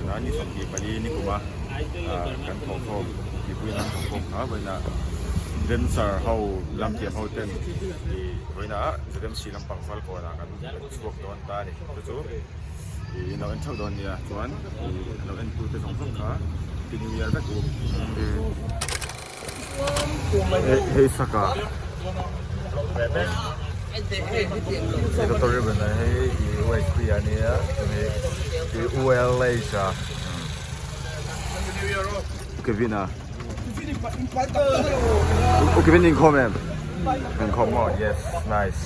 Tuna ni 24 ni kuma kan thawhkhawm mipui an thawhkhawm kha vawiinah dancer ho lam thiam ho ten ih vawiinah ZMC lampang Falkawnah kan chhuak dawn ta a ni chu chu ih in lo en theuh dawn nia chuan ih a lo en tute zawng zawng kha happy new year vek u. Hei saka hei doctor ribbon a hei i UHP a nia chuan i ULH a Kevin a U Kevin inkhawm em inkhawm maw yes nice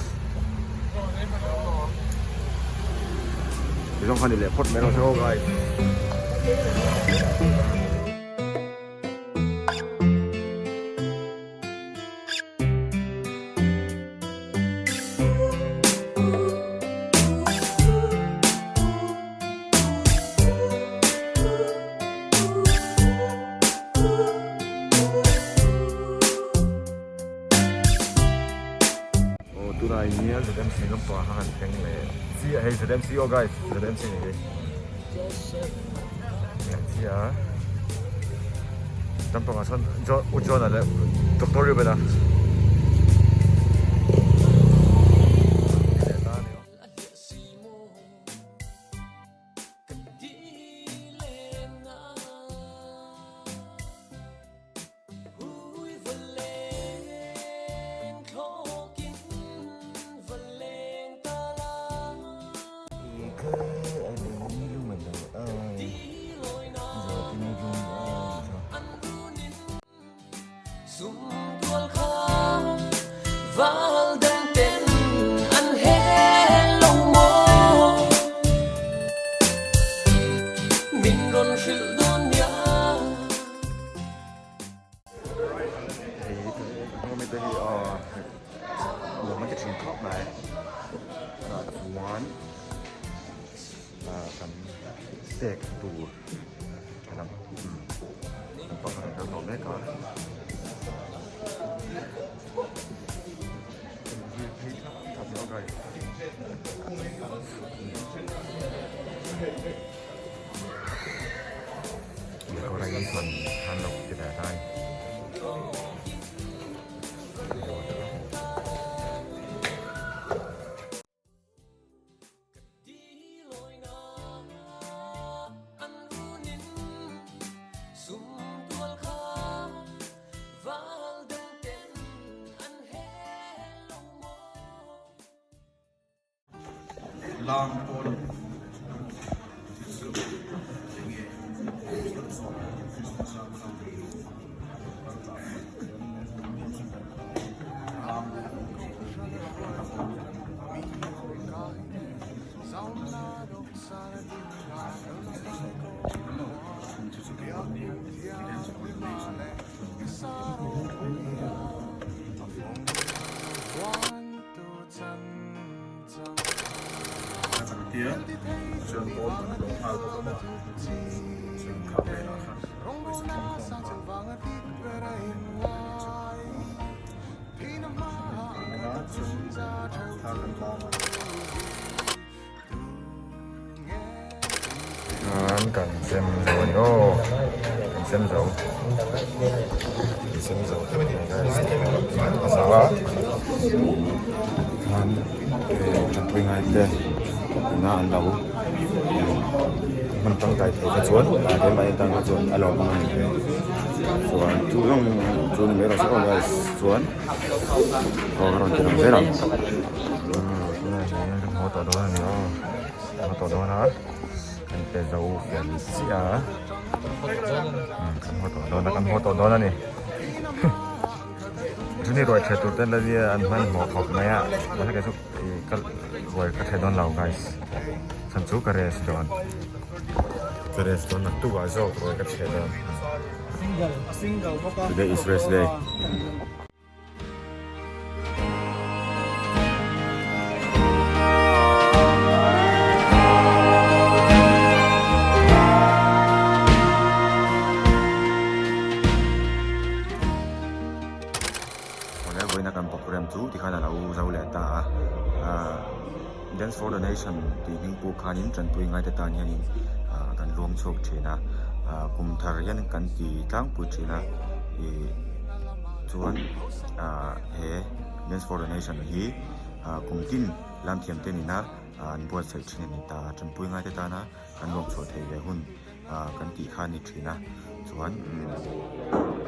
Tizawng kha ni leh phawt mai rawh se aw guys. Aw tunah hian ZMC lampang kha kan thleng leh chiah hei ZMC aw guys ZMC ni hi leh chiah a lampangah sawn John U John-a leh Doctor Reuben-a Pek tur a lang an pakhat an kal tawh mek a Lang pawl An kan sem zo a ni aw kan sem zo kan sem zo a zo a khan tanpui ngai te ina an lo hman tangkai thei kha chuan keimahni tan kha chuan a lawm ang a ni chuan chu zawng chu ni mai rawh se aw guys chuan aw ka rawn ti lang zel ang tunah hian kan haw tawh dawn a ni aw kan haw tawh dawn a kan pe zo fel chiah a kan haw tawh dawn a kan haw tawh dawn a ni chuni ruai theh tur te la nia an hmanhmawh khawp mai a mahse kei chu ih ka ruai ka theh dawn lo guys chhan chu ka rest dawn ka rest dawn naktuk ah zawk ruai ka theh dawn today is rest day. Awle vawiina kan program chu tikhan a lo zo leh ta a ahh dance for the nation tih hming puk khanin tanpui ngaite tan hianin ahh. kan luang chhuak thin a ah kum thar hian kan ti tlangpui thin a ih chuan ah he Dance for Donation hi ah kum tin lam thiam te nena an buatsaih thin a ni ta a tanpui ngai te tana kan luang chhuah theih ve hun ah kan tih kha a ni thin a chuan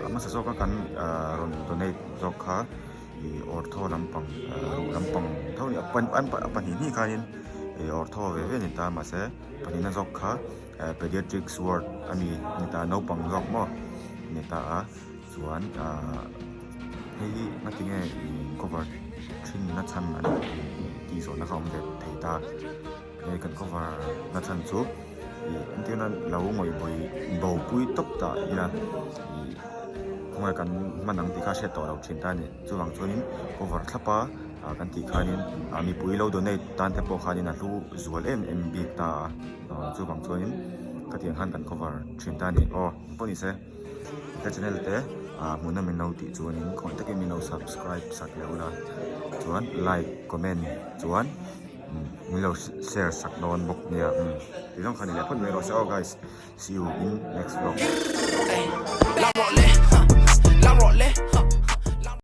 a hmasa zawka kan ah rawn donate zawk kha ih ortho lampang ah ruh lampang tho a ni a a pahnih hnih khanin ih ortho ve ve a ni ta mahse pahnihna zawk kha eh pediatrics ward a ni a ni ta naupang zawk maw a ni ta a chuan ah hei hi ngatinge ih cover thin na chhan a ni tih zawhna kha a awm ve thei ta. Hei kan cover na chhan chu ih entirna lo ngawih bawi bopui tawp ta ila ih khawnge kan hman ang tih kha a hriat tawh loh thin ta a ni. Chuvang chuanin cover thlap a ah kan tih khanin ah mipui lo donate tan te pawh khanin a hlu zual em em bik ta a ah chuvang chuanin khatiang khan kan cover thin ta a ni. Aw engpawh ni se ka channel te ah hmuhnawm min lo tih chuanin khawngaih takin min lo subscribe sak leh ula chuan like comment chuan. Min lo share sak dawn bawk nia umm ti zawng kha ni leh phawt mai rawh se aw guys see you in next vlog.